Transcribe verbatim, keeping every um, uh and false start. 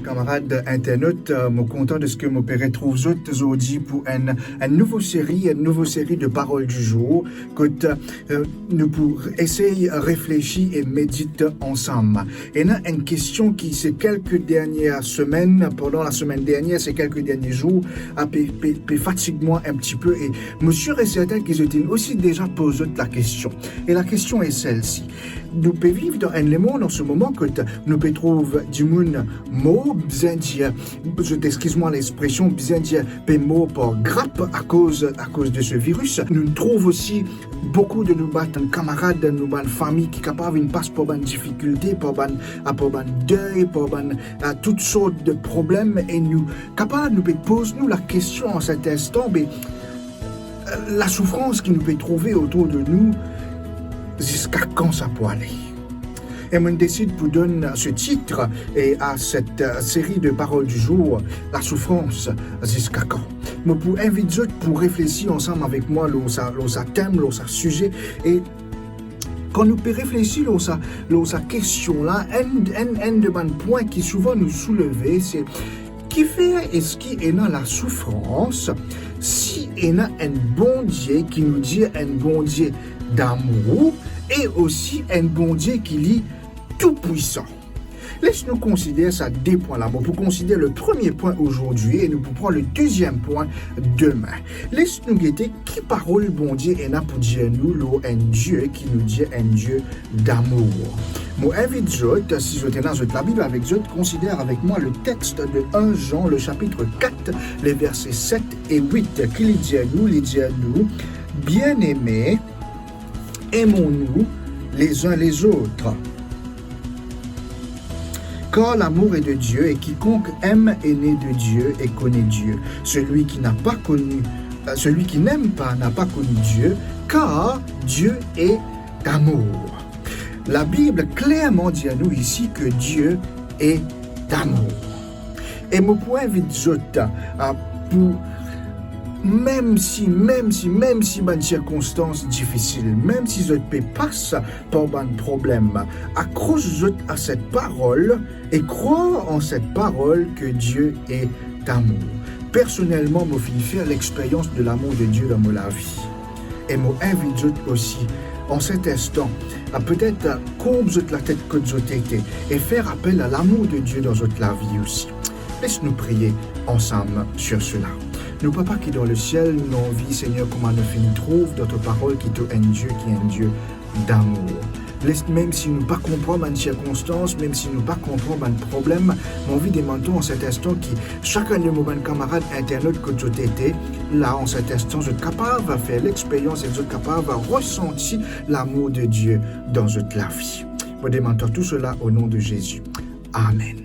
Kamarad internot, euh, mo kontan deski mo pe retrouv zot zordi pou enn, enn nouvo seri, enn nouvo seri de Parole du jour, kot, euh, nou pou esey reflesi e medit ansam. Ena enn kestion ki, se kelke dernie semenn, pandan la semenn dernie, se kelke dernie zour, a pe, pe, pe fatig mwa enn tipe, e mo sir e sertin ki zot inn osi deza poz zot lakestion. E lakestion e selsi. Nou pe viv dan enn lemond an se moman kot nou pe trouv dimoun mor, bizin dir, zot eskiz mwa lexpresion, bizin dir pe mor par grap akoz, akoz de se viris. Nou trouv osi boukou de nou bann kamarad, nou bann fami ki kapav inn pas par bann difikilte, par bann, par bann dey, par bann, a, tout sort de problem, e nou kapav, nou pe poz nou lakestion an set instan, be, lasoufrans ki nou pe trouve otour de nou, ziska kan sa pou ale? E mo'nn desid pou donn se tit, e, a set, e, seri de Parole du jour, lasoufrans ziska kan? Mo pou invit zot pou reflesi ansam avek mwa lor sa, lor sa tem, lor sa size, e kan nou pe reflesi lor sa, lor sa kestion la, enn, enn, enn de bann pwin ki souvan nou souleve, se kifer eski ena lasoufrans si ena enn Bondie ki nou dir enn Bondie damour e osi enn Bondie ki li toupwisan? Les nou konsider sa de pwin la. Bon, pou konsider le premie pwin ozordi e nou pou pran le deziem pwin demin. Les nou gete ki parol Bondie ena pou dir nou lor enn Die ki nou dir enn Die damour. Mo invit zot, si zot ena zot Labib avek zot, konsider avek mwa le text de un Jean, le chapitre quatre, les versets sept et huit, ki li dir nou, li dir nou, Bien-aimés, aimons-nous les uns les autres. Car l'amour est de Dieu, et quiconque aime est né de Dieu et connaît Dieu. Celui qui n'a pas connu, euh, celui qui n'aime pas n'a pas connu Dieu, car Dieu est amour. La Bible clairement dit à nous ici que Dieu est amour. E mo pou invit zot, a, pou, mem si, mem si, mem si bann sirkonstans difisil, mem si zot pe pas par bann problem, akros zot a set parol e krwar an set parol ke Die est amour. Personelman, mo finn fer lexperyans de lamour de Die dan mo lavi. E mo invit zot osi, an set instan, a petet, a, kourb zot latet kot zot ete e fer apel a lamour de Die dan zot lavi osi. Les nou priye ansam sur sela. Nou Papa ki dan lesiel, nou anvi, Segner, kouma nou finn trouv dan to parol ki to enn Die ki enn Die damour. Les, mem si nou pa konpran bann sirkonstans, mem si nou pa konpran bann problem, mo anvi demann twa an set instan ki sakenn de mo bann kamarad internot kot zot ete, la an set instan, zot kapav fer lexperyans e zot kapav resanti lamour de Die dan zot lavi. Mo demann twa tou sela o non de Zezi. Amen.